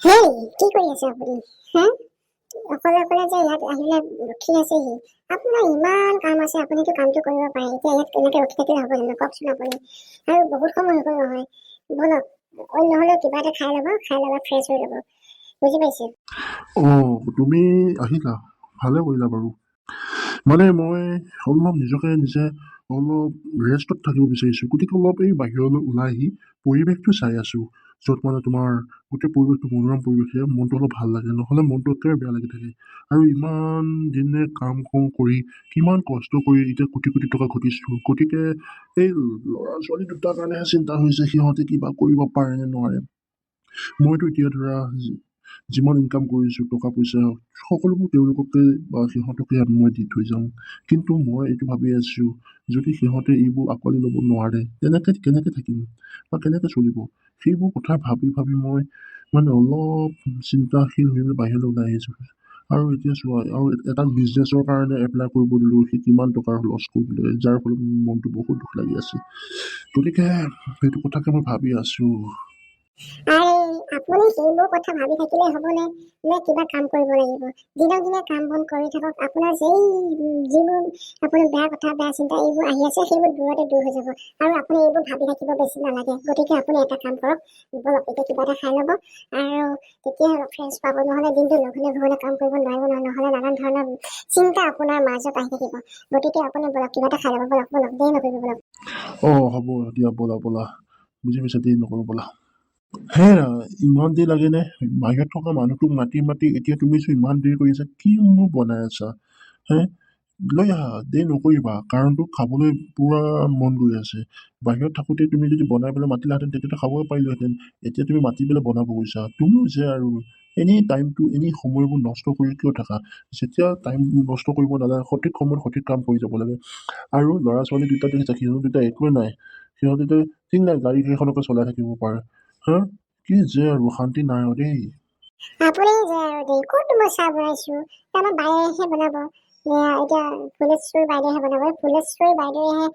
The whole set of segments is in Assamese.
হেই, কি কৰি আছে আপুনি? হে, অকলে অকলে যে ইয়াত আহিলে ৰখি আছেহি। আপোনাৰ ইমান কাম আছে, আপুনিতো কামটো কৰিব পাৰে। এতিয়া ইয়াত কেনেকৈ ৰখি থাকিলে হ'ব জানো? কওকচোন আপুনি। আৰু বহুত সময় হৈ গ'ল নহয়। ব'লক, অইন নহ'লেও কিবা এটা খাই ল'ব, খাই ল'ব, ফ্ৰেছ হৈ ল'ব, বুজি পাইছে? অঁ, তুমি আহিলা, ভালে কৰিলা বাৰু। মানে মই অলপ নিজকে নিজে অলপ ৰেষ্টত থাকিব বিচাৰিছোঁ, গতিকে অলপ এই বাহিৰলৈ ওলাই আহি পৰিৱেশটো চাই আছোঁ, য'ত মানে তোমাৰ গোটেই পৰিৱেশটো মনোৰম পৰিৱেশ, মনটো অলপ ভাল লাগে। নহ'লে মনটো একেবাৰে বেয়া লাগি থাকে। আৰু ইমান দিনে কাম কৰি, কিমান কষ্ট কৰি এতিয়া কোটি কোটি টকা ঘটিছোঁ। গতিকে এই ল'ৰা ছোৱালী দুটাৰ কাৰণেহে চিন্তা হৈছে, সিহঁতে কিবা কৰিব পাৰে নে নোৱাৰে। মইতো এতিয়া ধৰা যিমান ইনকাম কৰিছোঁ, টকা পইচা সকলোবোৰ তেওঁলোককে বা সিহঁতকে মই দি থৈ যাওঁ। কিন্তু মই এইটো ভাবি আছোঁ, যদি সিহঁতে এইবোৰ আঁকোৱালি ল'ব নোৱাৰে, তেনেকে কেনেকৈ থাকিম বা কেনেকৈ চলিব? সেইবোৰ কথা ভাবি ভাবি মই মানে অলপ চিন্তাশীল হৈ পেলাই বাহিৰলৈ ওলাই আহিছোঁ। আৰু এতিয়া চোৱা, আৰু এটা বিজনেছৰ কাৰণে এপ্লাই কৰিব দিলোঁ, সি কিমান টকাৰ লছ কৰি দিলে, যাৰ ফলত মোৰ মনটো বহুত দুখ লাগি আছে। গতিকে সেইটো কথাকে মই ভাবি আছোঁ। আৰে, আপুনি সেইবোৰ কথা ভাবি থাকিলে হ'বনে? নে কিবা কাম কৰিব লাগিব? দিনক দিনে কাম বন কৰি থাকক। আপোনাৰ যিবোৰ আপোনাৰ বেয়া কথা, বেয়া চিন্তা এইবোৰ আহি আছে, সেইবোৰ দূৰতে দূৰ হৈ যাব। আৰু আপুনি এইবোৰ ভাবি থাকিব বেছি নালাগে। গতিকে আপুনি এটা কাম কৰক, ব'লক, এতিয়া কিবা এটা খাই ল'ব আৰু তেতিয়া ফ্ৰেছ পাব। নহ'লে দিনটো লঘোণে ভোগনে কাম কৰিব নোৱাৰিব নহয়। নহ'লে নানান ধৰণৰ চিন্তা আপোনাৰ মাজত আহি থাকিব। গতিকে আপুনি ব'লক, কিবা এটা খাই ল'ব। ব'লক, ব'লক, দেৰি নকৰিব, ব'লক। অঁ, হ'ব দিয়া, ব'লা ব'লা। বুজি পাইছা, দেৰি নকৰোঁ, ব'লা। হেৰা, ইমান দেৰি লাগেনে? বাহিৰত থকা মানুহটোক মাতি মাতি এতিয়া তুমি চোন ইমান দেৰি কৰি আছা। কিনো বনাই আছা হে? লৈ আহা, দেৰি নকৰিবা। কাৰণটো খাবলৈ পূৰা মন গৈ আছে। বাহিৰত থাকোঁতে তুমি যদি বনাই পেলাই মাতিলাহেঁতেন, তেতিয়াতো খাবই পাৰিলোহেঁতেন। এতিয়া তুমি মাতি পেলাই বনাব গৈছা। তুমিও যে আৰু এনেই টাইমটো, এনেই সময়বোৰ নষ্ট কৰি কিয় থাকা? যেতিয়া টাইম নষ্ট কৰিব নালাগে, সঠিক সময়ত সঠিক কাম কৰি যাব লাগে। আৰু ল'ৰা ছোৱালী দুটা দেখিছা, সিহঁত দুটা একোৱে নাই। সিহঁতেতো ঠিক নাই, গাড়ী কেইখনকে চলাই থাকিব পাৰে। হা, কি যে আৰু শান্তি নাই আৰু দেই। আপুনি যে আৰু দেই, ক'তনো মই চাহ বনাইছো? আমাৰ বায়েহে বনাব। এতিয়া ফুলেশ্বৰী বাইদেউহে বনাব। ফুলেশ্বৰী বাইদেউৱেহে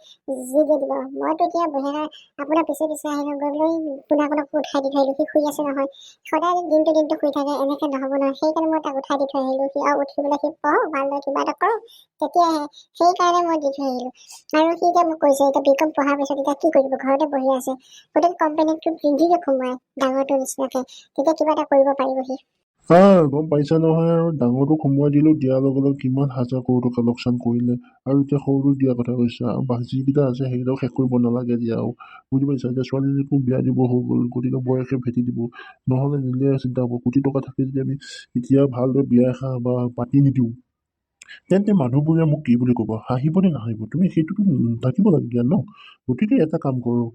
যি দি দিব। মইতো এতিয়া বঢ়িয়াকৈ আপোনাৰ পিছে পিছে আহি গৈ পেলাই পোনাকণক উঠাই দি থৈ আহিলোঁ। সি শুই আছে নহয়। সদায় দিনটো দিনটো শুই থাকে, এনেকৈ নহ'ব নহয়। সেইকাৰণে মই তাক উঠাই দি থৈ আহিলোঁ। সি আৰু উঠি পেলাই সি পঢ়ক, ভালদৰে কিবা এটা কৰক, তেতিয়াহে। সেইকাৰণে মই দি থৈ আহিলোঁ। আৰু সি এতিয়া মোক কৈছে, এতিয়া বি কম পঢ়াৰ পিছত এতিয়া কি কৰিব? ঘৰতে বহি আছে। গতিকে কোম্পানীটোত দি দিয়ক সোমোৱাই ডাঙৰটোৰ নিচিনাকৈ, তেতিয়া কিবা এটা কৰিব পাৰিব সি। গম পাইছা নহয় আৰু, ডাঙৰটোক সোমোৱাই দিলোঁ, দিয়াৰ লগে লগে কিমান হাজাৰ কৰোৰ টকা লোকচান কৰিলে। আৰু এতিয়া সৰুটোক দিয়া কথা কৈছা। আৰু বাকী যিকেইটা আছে, সেইকেইটাও শেষ কৰিব নালাগে দিয়া আৰু, বুজি পাইছা? এতিয়া ছোৱালীজনীকো বিয়া দিব হৈ গ'ল, গতিকে বয়সে ভেটি দিব। নহ'লে নিলে চিন্তা হ'ব। কোটি টকা থাকি যদি আমি এতিয়া ভালদৰে বিয়া এখন বা পাতি নিদিওঁ, তেন্তে মানুহবোৰে মোক কি বুলি ক'ব? হাঁহিব নে নাহাঁহিব? তুমি সেইটোতো থাকিব লাগে জ্ঞান ন। গতিকে এটা কাম কৰোঁ,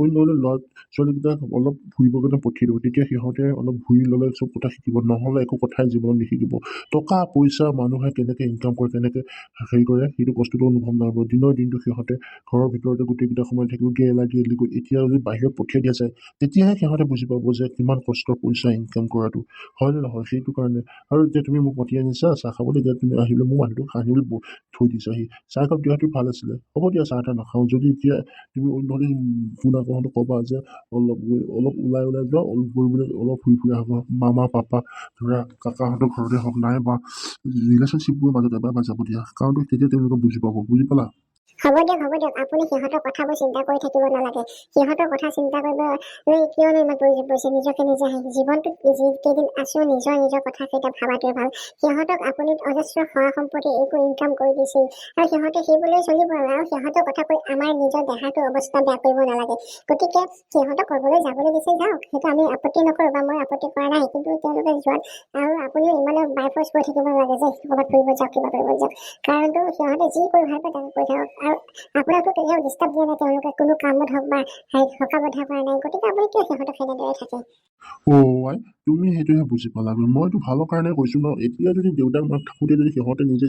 অইন নহ'লে ল'ৰা ছোৱালীকেইটাক অলপ ফুৰিবৰ কাৰণে পঠিয়াই দিওঁ। তেতিয়া সিহঁতে অলপ ঘূৰি ল'লে চব কথা শিকিব। নহ'লে একো কথাই জীৱনত নিশিকিব। টকা পইচা মানুহে কেনেকৈ ইনকাম কৰে, কেনেকৈ হেৰি কৰে, সেইটো বস্তুটো অনুভৱ নহ'ব। দিনৰ দিনটো সিহঁতে ঘৰৰ ভিতৰতে গোটেইকেইটা সোমাই থাকিব, গেলা গেলি কৰি। এতিয়া যদি বাহিৰত পঠিয়াই দিয়া যায়, তেতিয়াহে সিহঁতে বুজি পাব যে কিমান কষ্ট পইচা ইনকাম কৰাটো, হয়নে নহয়? সেইটো কাৰণে। আৰু এতিয়া তুমি মোক মাতি আনিছা চাহ খাবলৈ, এতিয়া তুমি আহিলে মোৰ মানুহটোক হাঁহিবলৈ থৈ দিছাহি। চাহ একাপ দিয়াটো ভাল আছিলে। হ'ব দিয়া, চাহ তাহ নাখাওঁ যদি। এতিয়া তুমি নহ'লে পোনাকণহঁতক ক'বা যে অলপ অলপ ওলাই ওলাই যোৱা, অলপ গৈ পেলাই অলপ ঘূৰি ফুৰি আহক। মামা, পাপা, ধৰা কাকাহঁতৰ ঘৰতে হওক, নাইবা ৰিলেশ্যনশ্বিপবোৰৰ মাজত এবাৰ এবাৰ যাব দিয়া। কাৰণটো তেতিয়া তেওঁলোকে বুজি পাব, বুজি পালা? হ'ব দিয়ক, হ'ব দিয়ক। আপুনি সিহঁতৰ কথাবোৰ চিন্তা কৰি থাকিব নালাগে। সিহঁতৰ কথা চিন্তা কৰিবলৈ কিয়নো ইমান প্ৰয়োজন পৰিছে? নিজকে নিজে জীৱনটোত যি কেইদিন আছো, নিজৰ নিজৰ কথাকেইটা ভাবাটোৱে ভাল। সিহঁতক আপুনি অজস্ৰ সা সম্পত্তি একো ইনকাম কৰি দিছেই আৰু সিহঁতে সেইবোৰলৈ চলিব। আৰু সিহঁতৰ কথা কৈ আমাৰ নিজৰ দেহাটোৰ অৱস্থা বেয়া কৰিব নালাগে। গতিকে সিহঁতক ক'ৰবালৈ যাবলৈ দিছে, যাওক, সেইটো আমি আপত্তি নকৰোঁ বা মই আপত্তি কৰা নাই। কিন্তু তেওঁলোকে যোৱাত আৰু আপুনিও ইমানো বাই ফ'ৰ্চ কৰি থাকিব নালাগে যে ক'ৰবাত ফুৰিব যাওক, কিবা কৰিব যাওক। কাৰণটো সিহঁতে যি কৰি ভাল পায় তাকে কৰি থাকক। আৰু আপোনাকতো কেতিয়াও ডিষ্টাৰ্ব দিয়া নাই তেওঁলোকে, কোনো কামত হওক বা হেৰি হকা বধা কৰা নাই। গতিকে আপুনি কিয় সিহঁতক সেনেদৰে থাকে? অ' আই, তুমি সেইটোহে বুজি পালাগৈ। মইতো ভালৰ কাৰণে কৈছোঁ ন। এতিয়া যদি দেউতাক মাক থাকোঁতে যদি সিহঁতে নিজে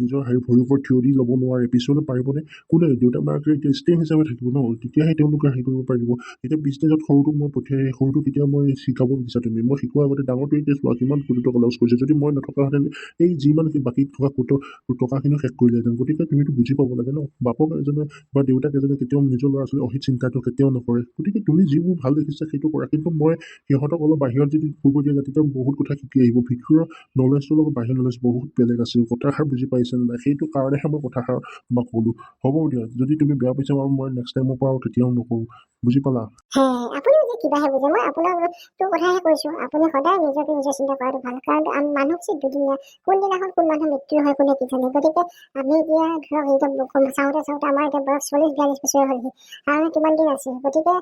নিজৰ হেৰি ভৰিৰ ওপৰত থিয় দি ল'ব নোৱাৰে, পিছলৈ পাৰিবনে কোনে? দেউতাক মাকে এতিয়া ষ্ট্ৰেংথ হিচাপে থাকিব ন, তেতিয়াহে তেওঁলোকে হেৰি কৰিব পাৰিব। এতিয়া বিজনেছত সৰুটোক মই পঠিয়াই, সৰুটোক এতিয়া মই শিকাব দিছা তুমি, মই শিকোৱাৰ আগতে ডাঙৰটোৱে এতিয়া চোৱা কিমান কোটি টকা লছ কৰিছে। যদি মই নথকাহেঁতেন, এই যিমান বাকী থকা কোটি টকাখিনিও শেষ কৰিলেহেঁতেন। গতিকে তুমিতো বুজি পাব লাগে ন। বাপক এজনে বা দেউতাক এজনে কেতিয়াও নিজৰ ল'ৰা ছোৱালীৰ অহিত চিন্তাটো কেতিয়াও নকৰে। গতিকে তুমি যিবোৰ ভাল দেখিছা সেইটো কৰা। কিন্তু মই সিহঁতক অলপ বাহিৰত যদি ফুৰিব দিয়া তেতিয়া বহুত কথা শিকি আহিব। ভিতৰৰ নলেজটোৰ লগত বাহিৰৰ নলেজ বহুত বেলেগ আছে। কথাষাৰ বুজি পাইছা নে নাই? সেইটো কাৰণেহে মই কথাষাৰ তোমাক ক'লোঁ। হ'ব দিয়া, যদি তুমি বেয়া পাইছা বাৰু, মই নেক্সট টাইমৰ পৰা আৰু কেতিয়াও নকৰোঁ। বুজি পালা? হে, আপুনিও যে কিবাহে বুজে। মই আপোনাৰটো কথাহে কৈছোঁ। আপুনি সদায় নিজকে নিজে চিন্তা কৰাটো ভাল, কাৰণ আমি মানুহ হৈছে দুদিনীয়া। কোনদিনাখন কোন মানুহ মৃত্যু হয় কোনে কি জানে। গতিকে আমি এতিয়া ধৰক এতিয়া চাওঁতে চাওঁতে আমাৰ এতিয়া বয়স 40-42 বছৰ হ'লহি, আৰু কিমান দিন আছে? গতিকে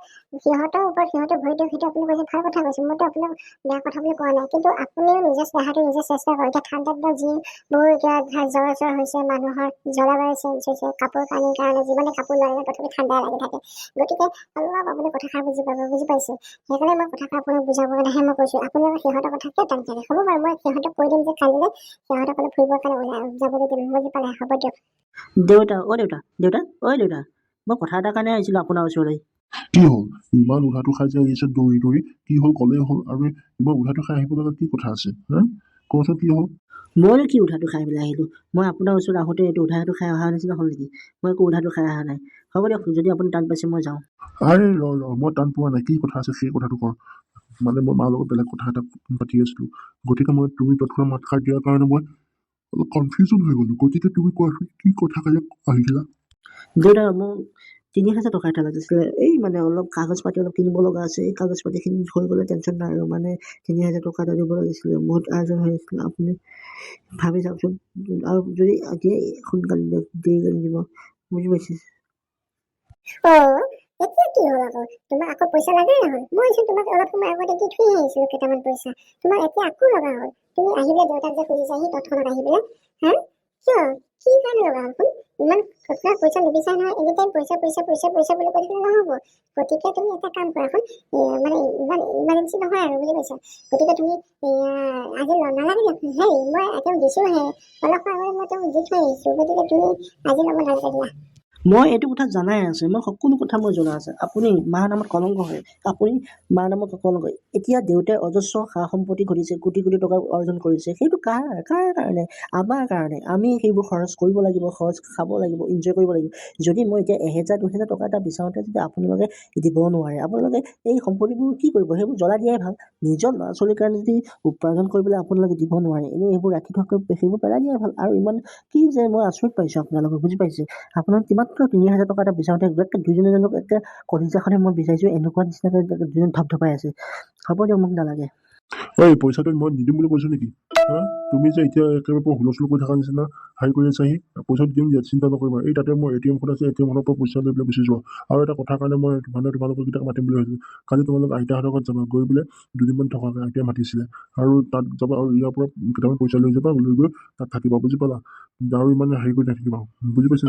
সিহঁতৰ ওপৰত সিহঁতে ভৰি দিয়ক। সেইটো আপুনি কৈছে, ভাল কথা কৈছে। মইতো আপোনাক বেয়া কথা বুলি কোৱা নাই। কিন্তু আপুনিও নিজৰ দেহাটো নিজে চেষ্টা কৰক। এতিয়া ঠাণ্ডা দিনত যিবোৰ এতিয়া জ্বৰ চৰ হৈছে মানুহৰ, জলবায়ু চেঞ্জ হৈছে, কাপোৰ কানিৰ কাৰণে যিমানে কাপোৰ লয় তথাপি ঠাণ্ডা লাগি থাকে। গতিকে অলপ আপুনি কথাষাৰ বুজি পাব, বুজি পাইছে? সেইকাৰণে মই কথাষাৰ আপোনাক বুজাবৰ কাৰণেহে মই কৈছোঁ। আপুনি আকৌ সিহঁতৰ কথা কিয় টানি থাকে? হ'ব বাৰু, মই সিহঁতক কৈ দিম যে কালিলৈ সিহঁতক অলপ ফুৰিবৰ কাৰণে ওলাই যাবলৈ দিম। বুজি পালে? হ'ব দিয়ক। দেউতা, অ' দেউতা, দেউতা, ঐ দেউতা, মই কথা এটাৰ কাৰণে আহিছিলোঁ আপোনাৰ ওচৰলৈ। কি হ'ল? ইমান উধাটো খাই যে আহিছে দৌৰি দৌৰি, কি হ'ল ক'লেই হ'ল। আৰু ইমান উধাটো খাই আহিব লগা কি কথা আছে হা? কচোন, কি হ'ল? মইনো কি উধাটো খাই পেলাই আহিলোঁ? মই আপোনাৰ ওচৰত আহোঁতে এইটো উধাটো খাই অহা নিচিনা হ'ল নেকি? মই একো উধাটো খাই অহা নাই। হ'ব দিয়ক, যদি আপুনি টান পাইছে মই যাওঁ। আৰে ৰ ৰ, মই টান পোৱা নাই। কি কথা আছে সেই কথাটো কৰ। মানে মই মাৰ লগত বেলেগ কথা এটা পাতি আছিলোঁ, গতিকে মই তুমি তৎক্ষণাত মাতষাৰ দিয়াৰ কাৰণে মই অলপ কনফিউজন হৈ গ'লোঁ। গতিকে তুমি কোৱাচোন, কি কথা কাৰণে আহিছিলা? দেউতা, মোক 3000 টকা এটা লাগিছিলে। এই মানে অলপ কাগজ পাতি অলপ কিনিব লগা আছে। এই কাগজ পাতিখিনি হৈ গ'লে টেনশ্যন নাই আৰু। মানে 3000 টকা এটা দিব লাগিছিলে, বহুত আৰ্জেণ্ট হৈ আছিলে। আপুনি ভাবি চাওকচোন, আৰু যদি দিয়ে সোনকালে দিয়ক, দেৰিকৈ নিদিব, বুজি পাইছে? অ', এতিয়া কি হ'ল আকৌ? তোমাক আকৌ পইচা লগাই হ'ল? মই চোন তোমাক অলপ সময় আগতে দি থৈ আহিছিলোঁ কেইটামান পইচা। তোমাক এতিয়া আকৌ লগা হ'ল? তুমি আহি পেলাই দেউতাক যে খুজিছাহি তৎক্ষণাত আহি পেলাই, হা? কিয়, কি কাৰণে লগা হ'ল? কোন ইমান তৎক্ষণাত পইচা নিবিচাৰে নহয়। এনি টাইম পইচা পইচা পইচা পইচা বুলি কৈ থাকিলে নহ'ব। গতিকে তুমি এটা কাম কৰাচোন, মানে ইমান ইমাৰ্জেঞ্চি নহয় আৰু, বুজি পাইছা? গতিকে তুমি আজি নালাগে দিয়া। হেৰি, মই তেওঁক দিছোঁহে, অলপ সময় আগতে মই তেওঁক দি থৈ আহিছোঁ। গতিকে তুমি আজি ল'ব নালাগে দিয়া। মই এইটো কথা জানাই আছে, মই সকলো কথা মই জনা আছে। আপুনি মাৰ নামত কলংক হয়, আপুনি মাৰ নামত কলংক। এতিয়া দেউতাই অজস্ৰ সা সম্পত্তি ঘটিছে, কোটি কোটি টকা অৰ্জন কৰিছে। সেইটো কাৰ কাৰ কাৰণে? আমাৰ কাৰণে। আমি সেইবোৰ খৰচ কৰিব লাগিব, খৰচ খাব লাগিব, এনজয় কৰিব লাগিব। যদি মই এতিয়া 1000 2000 টকা এটা বিচাৰোঁতে যদি আপোনালোকে দিব নোৱাৰে, আপোনালোকে এই সম্পত্তিবোৰ কি কৰিব? সেইবোৰ জ্বলাই দিয়াই ভাল। নিজৰ ল'ৰা ছোৱালীৰ কাৰণে যদি উপাৰ্জন কৰিবলৈ আপোনালোকে দিব নোৱাৰে, এনেই সেইবোৰ ৰাখি থোৱাতকৈ সেইবোৰ পেলাই দিয়াই ভাল। আৰু ইমান কি যে মই আচৰিত পাইছোঁ আপোনালোকক, বুজি পাইছে? আপোনাক মাত্ৰ 3000 টকা এটা বিচাৰোঁতে একে দুইজনে জনক একে কলিজাখনে মই বিচাৰিছোঁ, এনেকুৱা নিচিনাকৈ দুজন ধপধপাই আছে। হ'ব দিয়ক, মোক নালাগে। ঐ, পইচাটো মই নিদিম বুলি কৈছোঁ নেকি হা? তুমি যে এতিয়া একেবাৰে পুৰা হুলস্থুল কৰি থকা নিচিনা হেৰি কৰি আছাহি। পইচাটো দিম দিয়া, চিন্তা নকৰিবা। এই তাতে মোৰ এটিএমখন আছে, এটিএমখনৰ পৰা পইচা লৈ পেলাই গুচি যোৱা। আৰু এটা কথাৰ কাৰণে মই মানে তোমালোকক কেইটাক মাতিম বুলি ভাবিছোঁ। কালি তোমালোক আইতাহঁতৰ ঘৰত যাবা, গৈ পেলাই দুদিনমান থকাকৈ। আইতাই মাতিছিলে। আৰু তাত যাবা আৰু ইয়াৰ পৰা কেইটামান পইচা লৈ যাবা, লৈ গৈ তাত থাকিবা, বুজি পালা? আৰু ইমান হেৰি কৰি নাথাকিবা, বুজি পাইছা?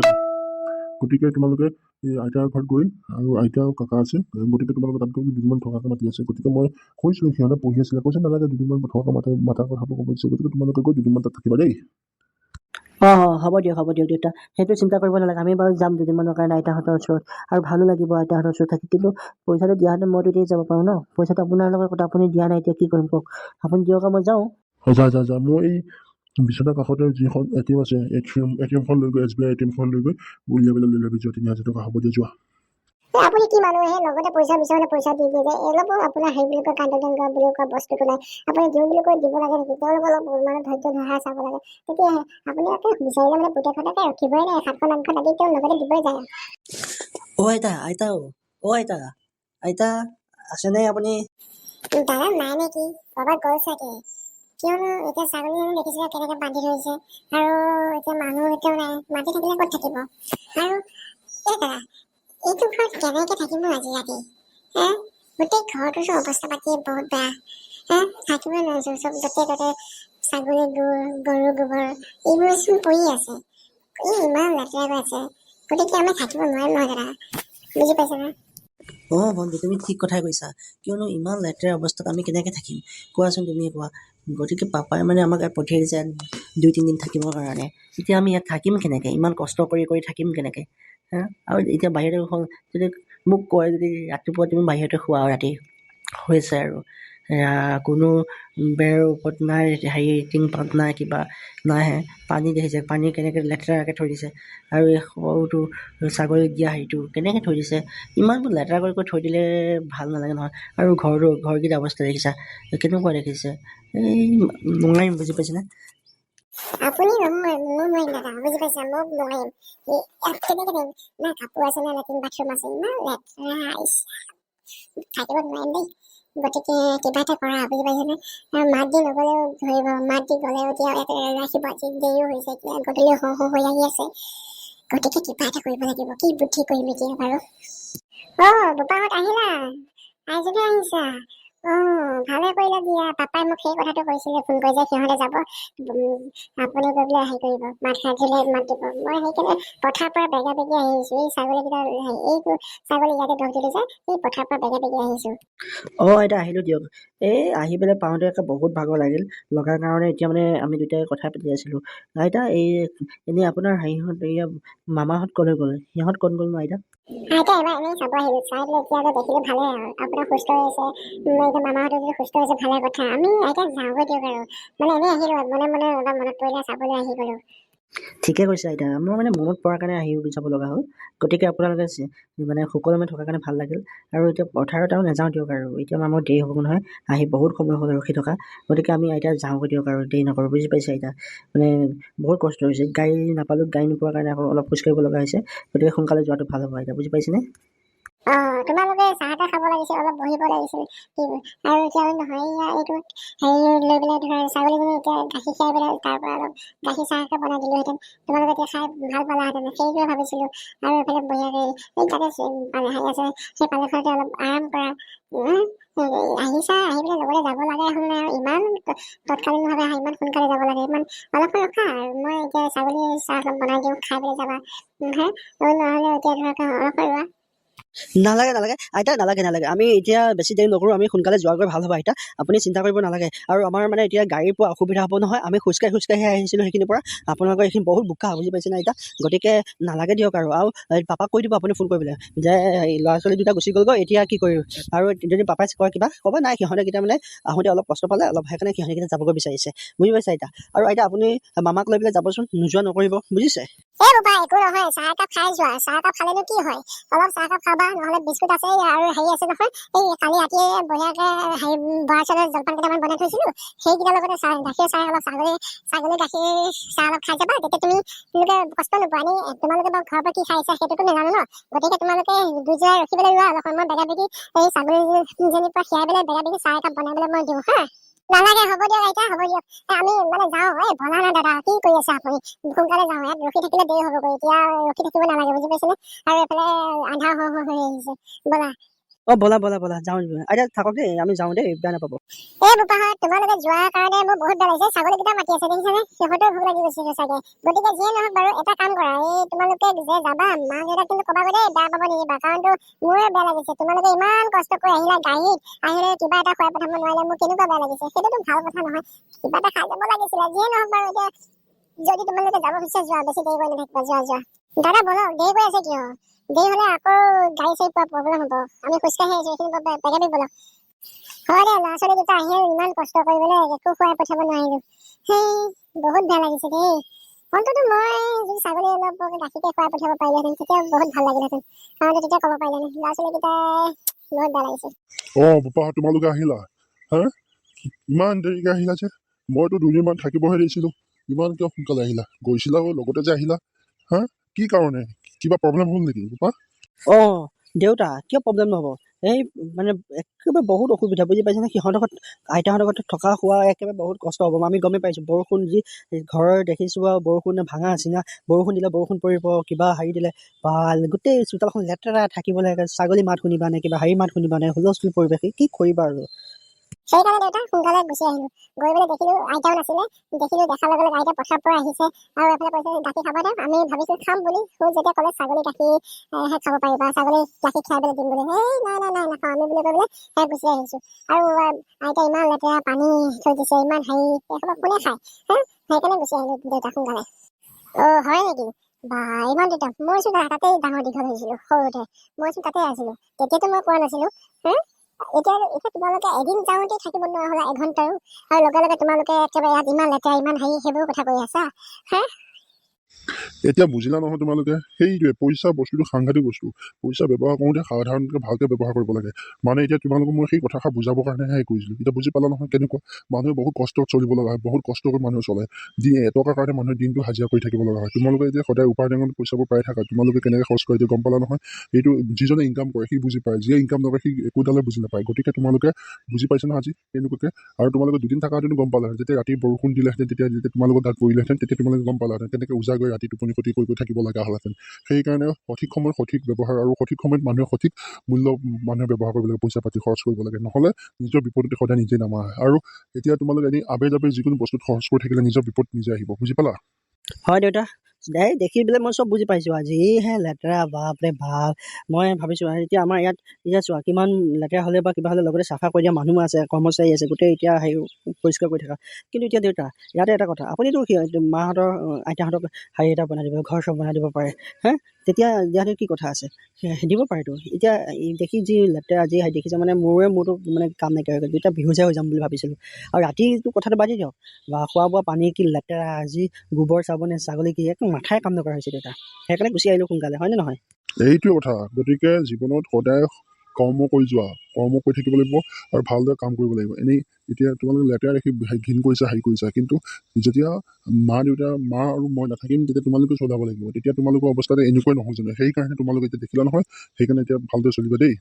গতিকে তোমালোকে এই আইতাৰ ঘৰত গৈ, আৰু আইতা আৰু কাকা আছে, গতিকে তোমালোকে তাত গৈ দুদিনমান থকাকৈ মাতি আছে। গতিকে মই কৈছিলোঁ, সিহঁতে পঢ়ি আছিলে, কৈছে নালাগে দুদিনমান থকাকৈ। মাতাৰ কথাটো ক'ব দিছে। গতিকে তোমালোকে গৈ দুদিনমান তাত থাকিবা দেই। অঁ অঁ, হ'ব দিয়ক, হ'ব দিয়ক দেউতা, সেইটো চিন্তা কৰিব নালাগে। আমি বাৰু যাম দুদিনমানৰ কাৰণে আইতাহঁতৰ ওচৰত, আৰু ভালো লাগিব আইতাহঁতৰ ওচৰত থাকি। কিন্তু পইচাটো দিয়াহেঁতেন মইতো এতিয়াই যাব পাৰোঁ ন। পইচাটো আপোনাৰ লগত কথা, আপুনি দিয়া নাই, এতিয়া কি কৰিম কওক? আপুনি দিয়ক আৰু মই যাওঁ। অঁ, যা যা যা। মই এই বিচনাৰ কাষতে যিখন এটিএম আছে, এটিএমখন লৈ গৈ, এছবিআই এটিএমখন লৈ গৈ উলিয়াই পেলাই লৈ ল'বি যোৱা 3000 টকা। হ'ব দিয়া, যোৱা। এই আপুনি কি মানুহ হে? লগতে পইচা বিচাৰোঁতে পইচা দি দিয়ে যে। অলপো আপোনাৰ হেৰি বুলি কয়, কান্দো বুলি কোৱা বস্তুটো নাই। আপুনি দিওঁ বুলি কৈ দিব লাগে নেকি? তেওঁলোক অলপ মানে ধৈৰ্য ধৰা চাব লাগে, তেতিয়াহে। আপুনি একে বিচাৰিলে মানে পুতেকহঁতকে ৰখিবই নাই, 7খন 8খন আদি তেওঁ লগতে দিবই যায়। অ' আইতা, আইতা, অ' আইতা, আইতা আছেনে আপুনি? দাদা নাই নেকি? ক'ৰবাত গ'ল চাগে। কিয়নো এতিয়া ছাগলীজনী দেখিছিলে কেনেকৈ বান্ধি থৈছে, আৰু এতিয়া মানুহ এটাও নাই। মাতি থাকিলে ক'ত থাকিব? আৰু এই দাদা, এইটো ঘৰত কেনেকৈ থাকিব আজি ৰাতি হে? গোটেই ঘৰটোৰ অৱস্থা পাতি বহুত বেয়া হে, থাকিবই নোৱাৰিছোঁ। চব য'তে ত'তে ছাগলী গু, গৰু গোবৰ এইবোৰ চোন পৰি আছে। এই ইমান লেতেৰা হৈ আছে, গতিকে আমি থাকিব নোৱাৰিম নহয় দাদা, বুজি পাইছেনে? অঁ ভণ্টি, তুমি ঠিক কথাই কৈছা। কিয়নো ইমান লেতেৰা অৱস্থাত আমি কেনেকৈ থাকিম, কোৱাচোন, তুমিয়ে কোৱা? গতিকে পাপাই মানে আমাক ইয়াত পঠিয়াই দিছে ইয়াত 2-3 দিন থাকিবৰ কাৰণে। এতিয়া আমি ইয়াত থাকিম কেনেকৈ? ইমান কষ্ট কৰি কৰি থাকিম কেনেকৈ হা? আৰু এতিয়া বাহিৰতে যদি মোক কয়, যদি ৰাতিপুৱা তুমি বাহিৰতে শোৱা, ৰাতি হৈছে আৰু এয়া কোনো বেৰৰ ওপৰত নাই, হেৰি টিংপাত নাই, কিবা নাই। পানী দেখিছে, পানী কেনেকৈ লেতেৰাকৈ থৈ দিছে। আৰু এই সৰুটো ছাগলীক দিয়া হেৰিটো কেনেকৈ থৈ দিছে, ইমানবোৰ লেতেৰা কৰি কৰি থৈ দিলে ভাল নালাগে নহয়। আৰু ঘৰটো, ঘৰকেইটা অৱস্থা দেখিছা কেনেকুৱা দেখিছে। এই নোৱাৰিম, বুজি পাইছেনে? আপুনি নহয়, ময়ো নোৱাৰিম দাদা, বুজি পাইছা? মোক নোৱাৰিম। ইয়াত কেনেকে থাকিম? না কাপোৰ আছে, না লেট্ৰিন বাথৰুম আছে, ইমান লেতেৰা, ইচ, থাকিব নোৱাৰিম দেই। গতিকে কিবা এটা কৰা, বুজি পাইছেনে? আৰু মাত দি নগ'লেও ধৰিব, মাত দি গ'লেও এতিয়া ইয়াতে ৰাখিব। আজি দেৰিও হৈছে, এতিয়া গধূলিও হওঁ হওঁ হৈ আহি আছে। গতিকে কিবা এটা কৰিব লাগিব। কি বুদ্ধি কৰিম এতিয়া বাৰু? অ' বোপাহঁত আহিলা? আইজনী আহিছা? অ' ভালে কৰিলা দিয়া। পাপাই মোক সেই কথাটো কৈছিলে ফোন কৰি যে সিহঁতে যাব, আপুনি গৈ পেলাই হেৰি কৰিব, মাত খাই দিলে মাত দিব। মই সেইকাৰণে পথাৰৰ পৰা বেগা বেগি আহিছোঁ। এই ছাগলীকেইটা, এইটো ছাগলী ইয়াতে দহ দিলোঁ যে, এই পথাৰৰ পৰা বেগা বেগি আহিছোঁ। অঁ আইতা, আহিলোঁ দিয়ক। এই আহি পেলাই পাওঁতে একে বহুত ভাগৰ লাগিল। লগাৰ কাৰণে এতিয়া মানে আমি দুয়োটাই কথা পাতি আছিলোঁ। আইতা, এই এনেই আপোনাৰ হেৰিহঁত, এইয়া মামাহঁত ক'লৈ গ'ল? সিহঁত ক'ত গ'লনো আইতা? আইতা, এবাৰ এনেই চাব আহিলোঁ, চাই পেলাই এতিয়া দেখিলোঁ ভালেই আৰু আপোনাৰ সুস্থ হৈ আছে। এতিয়া মামাহঁতো যদি সুস্থ হৈছে ভালে কথা। আমি আইতা যাওঁগৈ দিয়ক আৰু, মানে এনেই আহিলোঁ, মনে মনে এবাৰ মনত পৰিলে চাবলৈ আহি গ'লোঁ। ঠিকে কৈছে আইতা, মোৰ মানে মনত পৰাৰ কাৰণে আহি যাব লগা হ'ল। গতিকে আপোনালোকে মানে সুকলমে থকাৰ কাৰণে ভাল লাগিল। আৰু এতিয়া পথাৰত আৰু নাযাওঁ দিয়ক আৰু, এতিয়া আমাৰ দেৰি হ'ব নহয়, আহি বহুত সময় হ'ল ৰখি থকা। গতিকে আমি আইতা যাওঁগৈ দিয়ক আৰু, দেৰি নকৰোঁ, বুজি পাইছে আইতা? মানে বহুত কষ্ট হৈছে, গাড়ী নাপালোঁ, গাড়ী নোপোৱাৰ কাৰণে আকৌ অলপ খোজকাঢ়িব লগা হৈছে। গতিকে সোনকালে যোৱাটো ভাল হ'ব আইতা, বুজি পাইছেনে? অঁ, তোমালোকে চাহ তাহ খাব লাগিছিল, অলপ বহিব লাগিছিল। কি আৰু এতিয়া নহয়, এইয়া এইটো হেৰি লৈ পেলাই ধৰা ছাগলীজনী এতিয়া গাখীৰ খীৰাই পেলাই তাৰ পৰা অলপ গাখীৰ চাহকে বনাই দিলোহেঁতেন, তোমালোকে এতিয়া খাই ভাল পালাহেঁতেন, সেইটোৱে ভাবিছিলোঁ। আৰু এইফালে বঢ়িয়াকৈ এই তাতে হেৰি আছে, সেই পালেখনতে অলপ আৰাম কৰা। আহিছা, আহি পেলাই লগতে যাব লাগে হ'ল নাই আৰু ইমান তৎকালীনভাৱে ইমান সোনকালে যাব লাগে? ইমান অলপমান ৰখা আৰু, মই এতিয়া ছাগলী চাহ অলপ বনাই দিওঁ, খাই পেলাই যাবা। হে নহ'লে এতিয়া ধৰক অলপ ৰোৱা। নালাগে নালাগে আইতা, নালাগে নালাগে। আমি এতিয়া বেছি দেৰি নকৰোঁ, আমি সোনকালে যোৱাগৈ ভাল হ'ব আইতা, আপুনি চিন্তা কৰিব নালাগে। আৰু আমাৰ মানে এতিয়া গাড়ী পোৱা অসুবিধা হ'ব নহয়, আমি খোজকাঢ়ি খোজকাঢ়ি আহিছিলোঁ সেইখিনিৰ পৰা। আপোনালোকৰ এইখিনি বহুত বোকা, বুজি পাইছেনে আইতা? গতিকে নালাগে দিয়ক আৰু। আৰু পাপাক কৈ দিব আপুনি ফোন কৰি পেলাই যে ল'ৰা ছোৱালী দুটা গুচি গ'লগৈ, এতিয়া কি কৰিম? আৰু যদি পাপাই কয় কিবা, ক'ব নাই সিহঁতেকেইটা মানে আহোঁতে অলপ কষ্ট পালে অলপ, সেইকাৰণে সিহঁতেকেইটা যাবগৈ বিচাৰিছে, বুজি পাইছে আইতা? আৰু আইতা, আপুনি মামাক লৈ পেলাই যাবচোন, নোযোৱা নকৰিব, বুজিছে? এই বোপা, একো নহয়, চাহ একাপ খাই যোৱা। চাহ একাপ খালেনো কি হয়? অলপ চাহ একাপ খাবা, নহ'লে বিস্কুট আছে আৰু হেৰি আছে নহয়, এই কালি ৰাতিয়ে বঢ়িয়াকে হেৰি বৰা চাউলৰ জলপান কেইটামান বনাই থৈছিলো, সেইকেইটাৰ লগতে চাহ, গাখীৰ চাহ অলপ, ছাগলী গাখীৰ চাহ অলপ খাই যাবা। তেতিয়া তুমি তোমালোকে কষ্ট নোপোৱা। এনেই তোমালোকে বাৰু ঘৰৰ পৰা কি খাই আহিছা সেইটোতো নাজানো ন। গতিকে তোমালোকে দুইজনে ৰখিবলৈ লোৱা অলপ সময়, বেগা বেগি এই ছাগলীজনীৰ পৰা খীৰাই পেলাই বেগা বেগি চাহ একাপ বনাই পেলাই মই দিওঁ। হা, নালাগে, হ'ব দিয়ক আইতা, হ'ব দিয়ক, আমি মানে যাওঁ। এই বলা না দাদা, কি কৰি আছে আপুনি? সোনকালে যাওঁ, ইয়াত ৰখি থাকিলে দেৰি হ'বগৈ। এতিয়া ৰখি থাকিব নালাগে, বুজি পাইছেনে? আৰু এইফালে আন্ধাৰ হৈ হৈ হৈ আহিছে, ব'লা। অঁ ব'লা ব'লা ব'লা, যাওঁ আইতা, থাকক দেই, আমি যাওঁ দেই, বেয়া নাপাব। এই বোপাহঁত, তোমালোকে যোৱাৰ কাৰণে মোৰ বহুত বেয়া লাগিছে। ছাগলীকেইটা মাতি আছে দেখিছানে? সিহঁতেও ভোক লাগি গৈছে চাগে। গতিকে যিয়ে নহওক বাৰু, এটা কাম কৰা, এই তোমালোকে যে যাবা, মা দেউতাক কিন্তু ক'বাগৈ দেই, বেয়া পাব নিদিবা। কাৰণটো মোৰে বেয়া লাগিছে, তোমালোকে ইমান কষ্ট কৰি আহিলা, গাড়ীত আহিলে কিবা এটা খুৱাই পঠাব নোৱাৰিলে মোৰ কেনেকুৱা বেয়া লাগিছে। সেইটোতো ভাল কথা নহয়, কিবা এটা খাই যাব লাগিছিলে। যিয়ে নহওক বাৰু, এতিয়া যদি তোমালোকে যাব বিচাৰিছা যোৱা, বেছি দেৰি কৰি নাথাকিবা, যোৱা যোৱা। দাদা ব'লক, দেৰি কৰি আছে কিয়? দেৰি হ'লে আকৌ গাড়ী চাড়ী পোৱা প্ৰব্লেম হ'ব। আমি খোজকাঢ়ি আহিছোঁ এইখিনি পৰা, বেগাবি ব'লক। হয় দে, ল'ৰা ছোৱালী দুটা আহিল ইমান কষ্ট কৰিবলৈ, একো খুৱাই পঠাব নোৱাৰিলো। সেই বহুত বেয়া লাগিছে দেই। অন্ততঃ মই যদি ছাগলী অলপ গাখীৰকে খুৱাই পঠিয়াব পাৰিলোহেঁতেন, তেতিয়া বহুত ভাল লাগিলহেঁতেন। কাৰণ তেতিয়া ক'ব পাৰিলেহেঁতেন ল'ৰা ছোৱালীকেইটাই, বহুত বেয়া লাগিছে। অঁ বোপাহঁত, তোমালোকে আহিলা? হা, ইমান দেৰিকে আহিলা যে? মইতো দুদিনমান থাকিবহে দিছিলোঁ, ইমান কিয় সোনকালে আহিলা? গৈছিলা লগতে যে আহিলা, হা, কি কাৰণে? কিবা প্ৰব্লেম হ'ল নেকি বোপা? অঁ দেউতা, কিয় প্ৰব্লেম নহ'ব? এই মানে একেবাৰে বহুত অসুবিধা, বুজি পাইছেনে? সিহঁতৰ ঘৰত, আইতাহঁতৰ ঘৰত থকা খোৱা একেবাৰে বহুত কষ্ট হ'ব, আমি গমেই পাইছোঁ। বৰষুণ যি ঘৰৰ দেখিছোঁ আৰু, বৰষুণ ভাঙা চিঙা, বৰষুণ দিলে বৰষুণ পৰিব, কিবা হেৰি দিলে বা গোটেই চোতালখন লেতেৰা, থাকিব লাগে। ছাগলী মাত শুনিবা নে কিবা হেৰি মাত শুনিবা নে, হুলস্থুল পৰিৱেশ, কি কৰিবা আৰু। সেইকাৰণে দেউতা সোনকালে গুচি আহিলো। গৈ পেলাই দেখিলো আইতাও নাছিলে। দেখিলো, দেখাৰ লগে লগে আইতা পথাৰৰ পৰা আহিছে আৰু এফালে কৈছে গাখীৰ খাব দিয়ক। আমি ভাবিছো খাম বুলি, সৌ যেতিয়া ক'লে ছাগলী গাখীৰ হে খাব পাৰিবা, ছাগলী গাখীৰ খীৰাই পেলাই দিম বুলি, এই নাই নাই নাই, নাখাওঁ আমি বুলি কৈ পেলাই সেই গুচি আহিছো। আৰু আইতা ইমান লেতেৰা পানী থৈ দিছে, ইমান হেৰি, এইসোপা কোনে খায় হা? সেইকাৰণে গুচি আহিলো দেউতা সোনকালে। অ' হয় নেকি? বা, ইমান দেউতা, মইচোন তাতেই ডাঙৰ দীঘল হৈছিলো সৰুতে, মইচোন তাতে আছিলো, তেতিয়াতো মই কোৱা নাছিলো। হা। এতিয়া এতিয়া তোমালোকে এদিন যাওঁতে থাকিব নোৱাৰা হ'লা এঘণ্টাও, আৰু লগে লগে তোমালোকে একেবাৰে ইয়াত ইমান লেতেৰা, ইমান হেৰি, সেইবোৰ কথা কৈ আছা। এতিয়া বুজিলা নহয় তোমালোকে? সেইটোৱে, পইচা বস্তুটো সাংঘাতিক বস্তু। পইচা ব্যৱহাৰ কৰোঁতে সাধাৰণতে ভালকৈ ব্যৱহাৰ কৰিব লাগে। মানে এতিয়া তোমালোকক মই সেই কথাষাৰ বুজাবৰ কাৰণেহে কৈছিলোঁ। এতিয়া বুজি পালা নহয় কেনেকুৱা? মানুহে বহুত কষ্টত চলিব লগা হয়, বহুত কষ্ট কৰি মানুহে চলে। দিনে এটকাৰ কাৰণে মানুহে দিনটো হাজিৰা কৰি থাকিব লগা হয়। তোমালোকে এতিয়া সদায় উপাৰ্জনত পইচাবোৰ পাই থাকা, তোমালোকে কেনেকৈ খৰচ কৰে এতিয়া গম পালা নহয়? এইটো যিজনে ইনকাম কৰে সি বুজি পায়, যিয়ে ইনকাম নকৰে সি একোডালে বুজি নাপায়। গতিকে তোমালোকে বুজি পাইছা নহয় আজি কেনেকুৱাকৈ? আৰু তোমালোকে দুদিন থকাহেঁতেনো গম পালাহেঁতেন। যেতিয়া ৰাতি বৰষুণ দিলেহেঁতেন, তেতিয়া যেতিয়া তোমালোকৰ গাত পৰিলেহেঁতেন, তেতিয়া তোমালোকে গম পালাহেঁতেন কেনেকৈ উজাগৰে ৰাতি টোপনি ক্ষতি কৰি কৰি থাকিব লগা হ'লহেঁতেন। সেইকাৰণে সঠিক সময়ত সঠিক ব্যৱহাৰ আৰু সঠিক সময়ত মানুহে সঠিক মূল্য মানুহে ব্যৱহাৰ কৰিব লাগে, পইচা পাতি খৰচ কৰিব লাগে। নহ'লে নিজৰ বিপদতে সদায় নিজেই নামা আহে। আৰু এতিয়া তোমালোকে এনেই আবে যাবে যিকোনো বস্তুত খৰচ কৰি থাকিলে নিজৰ বিপদ নিজে আহিব, বুজি পালা? হয় দেউতা, এই দেখি পেলাই মই চব বুজি পাইছোঁ। আজিহে লেতেৰা, বাপৰে বাপ। মই ভাবিছোঁ আৰু এতিয়া আমাৰ ইয়াত এতিয়া চোৱা, কিমান লেতেৰা হ'লে বা কিবা হ'লে লগতে চাফা কৰি দিয়া মানুহ আছে, কৰ্মচাৰী আছে, গোটেই এতিয়া হেৰি পৰিষ্কাৰ কৰি থকা। কিন্তু এতিয়া দেউতা, ইয়াতে এটা কথা, আপুনিতো মাহঁতৰ, আইতাহঁতক হেৰি এটা বনাই দিব, ঘৰ চৰ বনাই দিব পাৰে হে, তেতিয়া ইয়াতে কি কথা আছে, দিব পাৰেতো। এতিয়া দেখি যি লেতেৰা যি হেৰি দেখিছে, মানে মোৰে মূৰটো মানে কাম নাইকিয়া হৈ গ'ল। দেউতা, বেহুচহে হৈ যাম বুলি ভাবিছিলোঁ। আৰু ৰাতিটো কথাটো বাদেই দিয়ক, বা খোৱা বোৱা পানী কি লেতেৰা, যি গোবৰ চাবোনে ছাগলী কি, একো মাথাই কাম নকৰা হৈছে দেউতা। সেইকাৰণে গুচি আহিলোঁ সোনকালে, হয়নে নহয়? এইটোৱে কথা। গতিকে জীৱনত সদায় কৰ্ম কৰি যোৱা, কৰ্ম কৰি থাকিব লাগিব আৰু ভালদৰে কাম কৰিব লাগিব। এনেই এতিয়া তোমালোকে লেতেৰা দেখি ঘিণ কৰিছা, হেৰি কৰিছা, কিন্তু যেতিয়া মা দেউতা, মা আৰু মই নাথাকিম, তেতিয়া তোমালোকে চলাব লাগিব। তেতিয়া তোমালোকৰ অৱস্থাটো এনেকুৱাই নহয় জানো? সেইকাৰণে তোমালোকে এতিয়া দেখিলা নহয়, সেইকাৰণে এতিয়া ভালদৰে চলিবা দেই।